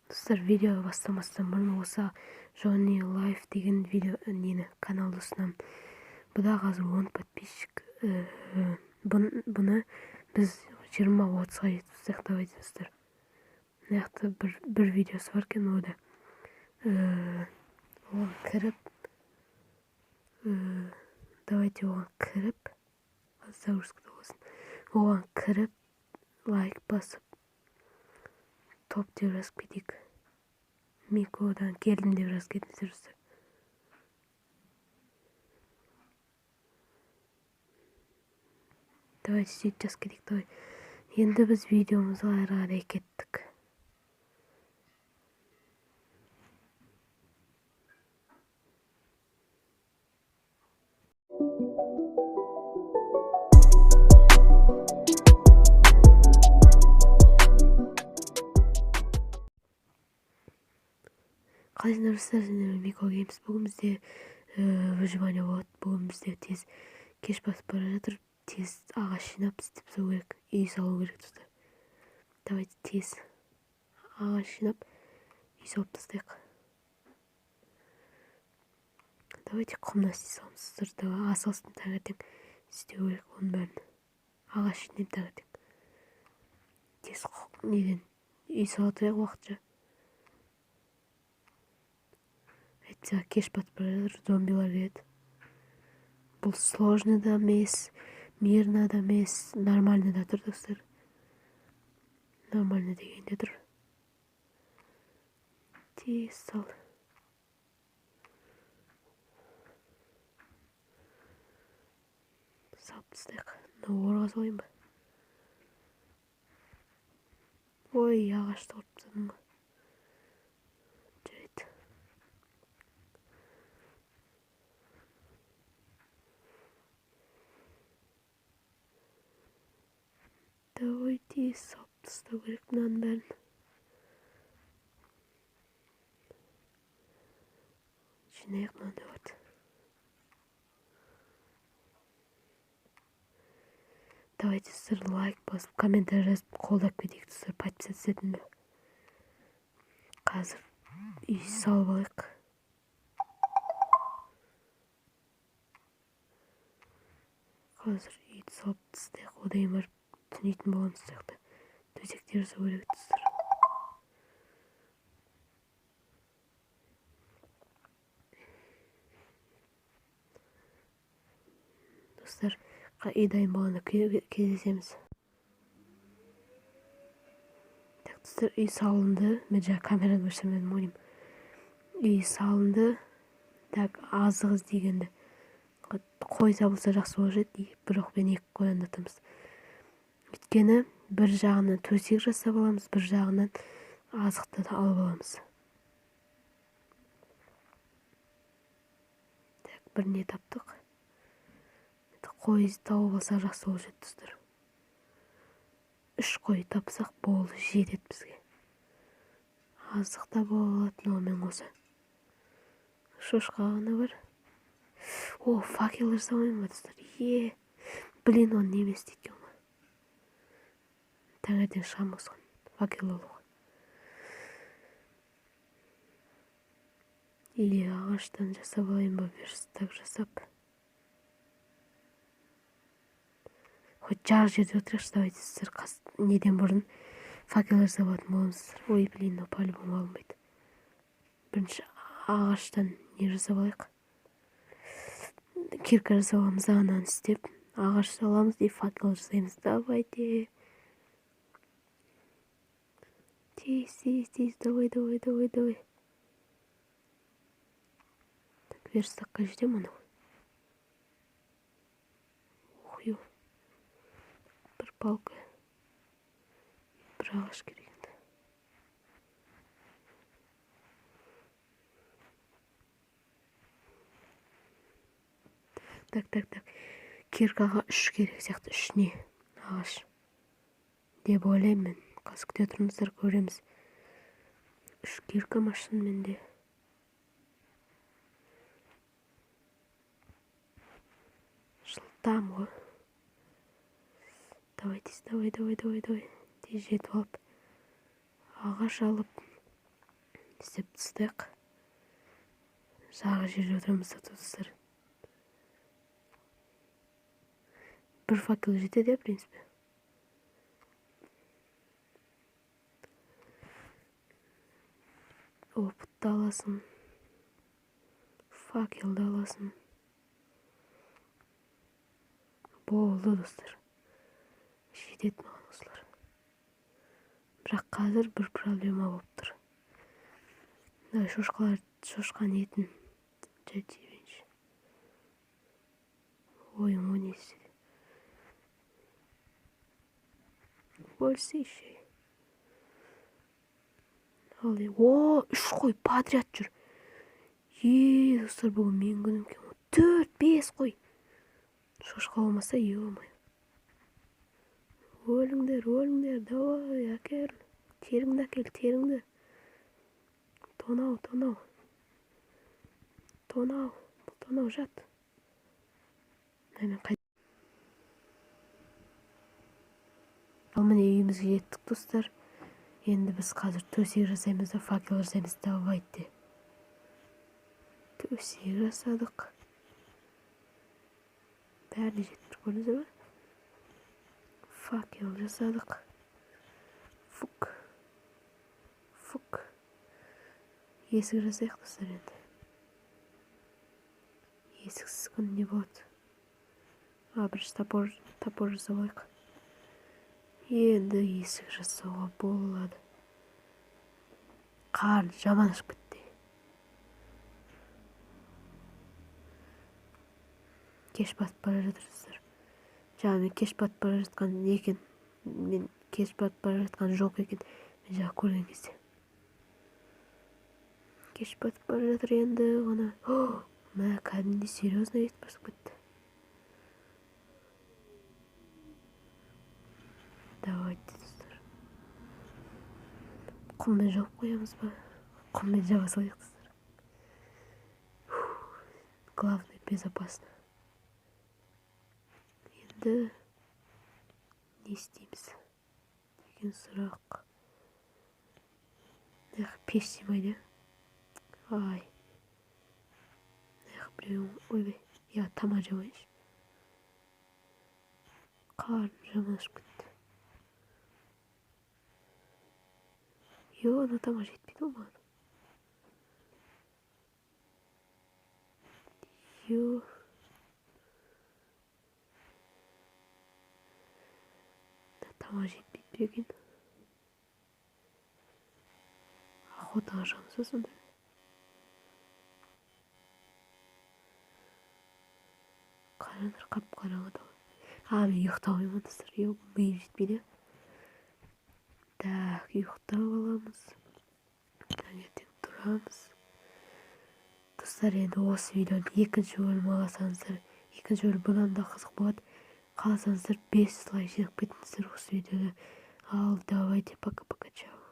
Достар, видео бастамастан бұрын осы Johnny Life деген видео нені, каналды ұсынамын. Бұда қазір 10 подписчик. Бұны біз 20-30-ға жеткізсек, давайте, достар. Мына жақта бір видеосы бар екен ода. Оған кіріп, давайте оған кіріп, загрузкада болсын. Оған кіріп, лайк басып, топ деп жазып кетейік. Микодан келдім деп жазып кетіңіздер, достар. Давайте сөйтіп жазып кетейік, давай. Енді біз видеомызға әрі қарай кеттік. Қалайсыңдар, достар? Сендермен Мико Геймс. Бүгін бізде выживание болады. Бүгін бізде тез кеш басып бара жатыр. Тез ағаш жинап істеп тастау керек, үй салу керек, достар. Давайте тез ағаш жинап үй салып тастайық. Давайте құмнан істей саламыз, достар. Давай асығыстың, таңертең істеу керек оның бәрін. Ағаш жинаймын таңертең. Тез неден үй сала тұрайық уақытша. Әйтпесе кеш батып бара жатыр, зомбилар келеді. Бұл сложный да емес, мирно да емес, нормально да тұр, достар. Нормально дегенде тұр. Тез сал. Салып тастайық. Мынау орға салайын ба? Ой, ағашты ұрып тастадым ғой. Жарайды. Давайте салып тастау керек мынаның бәрін. Жинайық мынандай вот. Давайте, достар, лайк басып, комментарий жазып, қолдап кетейік, достар, подписаться етіңдер. Қазір үй салып алайық. Қазір үйді салып тастайық, одан кейін барып түнейтін боламыз сол жақта. Төсектер жасау керек, достар. Достар, үй дайын болғанда кездесеміз. Так, достар, үй салынды. Мен жаңа камераны өшірмедім ғой деймін. Үй салынды. Так, азық іздегенді. Қой табылса жақсы болар еді, бірақ мен екі қоянды атамыз. Өйткені бір жағынан төсек жасап аламыз, бір жағынан азықты да алып аламыз. Так, бір не таптық. Қой тауып алсақ жақсы болар еді, достар. 3 қой тапсақ болды, жетеді бізге. Азық та бола алады мынаумен қоса. Шошқа ғана бар. О, факел жасамаймын ба, достар? Е, блин, оны немен істейді екен ғой. Таңертең шығамын осыған факел алуға. Или ағаштан жасап алайын ба, верстак жасап. Хоть жарық жерде отырайықшы, давайте, сіздер неден бұрын факел жасап алатын боламыз. Ой, блин, мынау по-любому алынбайды. Бірінші ағаштан не жасап алайық. Кирка жасап аламыз да, ананы істеп, ағаш аламыз и факел жасаймыз. Давайте. Тез, тез, тез, давай, давай, давай, давай. Так, верстакқа жетемін анау. Ух, ё. Бір палка, бір ағаш керек енді. Так, так, так. Киркаға 3 керек сияқты, 3 не? Ағаш. Деп ойлаймын мен. Қазір күте тұрыңыздар, көреміз. 3 кирка ма шынымен де? Жылдам ғой. Давай, тез, давай, давай, давай, давай. Тез жетіп алып, ағаш алып. Істеп тастайық. Жарық жерде отырамыз да, достар. Бір факел жетеді, в принципе. Опытты аласың, факелді аласың. Болды, достар, жетеді маған осылар. Бірақ қазір бір проблема болып тұр. Мына шошқалар, шошқаның етін жай жей. Ойым, о не істеді? Өлсейші. Ал, о, үш қой подряд жүр. Е, достар, бүгін менің күнім екен ғой. Төрт, бес қой. Шошқа болмаса, ё-моё. Өліңдер, өліңдер, давай, әкел. Теріңді әкел, теріңді. Тонау, тонау. Тонау, тонау, жат. Мен. Ал, міне, үйімізге жеттік, достар. Енді біз қазір төсек жасаймыз да, факел жасаймыз. Давайте. Төсек жасадық. Бәріне жетіп тұр, көрдіңіздер ма? Факел жасадық. Фук. Фук. Есік жасайық, достар, енді. Есіксіз күн не болады? А, бірінші топор жасап алайық. Енді есік жасауға болады. Қар жаман ашып кетті. Кеш батып бара жатыр, достар. Жаңа мен кеш батып бара жатқан екен. Мен кеш батып бара жатқан жоқ екен. Мен жаңа көрген кезде. Кеш батып бара жатыр енді ғана. Мә, кәдімгідей серьезно етіп басып кетті. Давайте, достар. Құммен жауып қоямыз ба? Құммен жаба салайық, достар. Главное, безопасно. Енді не істейміз деген сұрақ. Мына пеш сыймайды. Ай. Мына біреу, ойбай, я тамақ жеп алайыншы. Қарным жаман ашып кетті. Йо, ана тамақ жетпейді ғой маған. Йо. Тамақ жетпейді бе екен? Охотаға шығамыз ба сонда? Қараңдар, қап-қараңғы дала. А, мен ұйықтап алмаймын, достар. Йо, миым жетпейді. Так, ұйықтап аламыз. Таңертең тұрамыз. Достар, енді осы видеоның екінші бөлімін қаласаңыздар, екінші бөлім бұдан да қызық болады. Қаласаңыздар 5 лайк жинап кетіңіздер осы видеода. Ал, давайте, пока-пока, чао.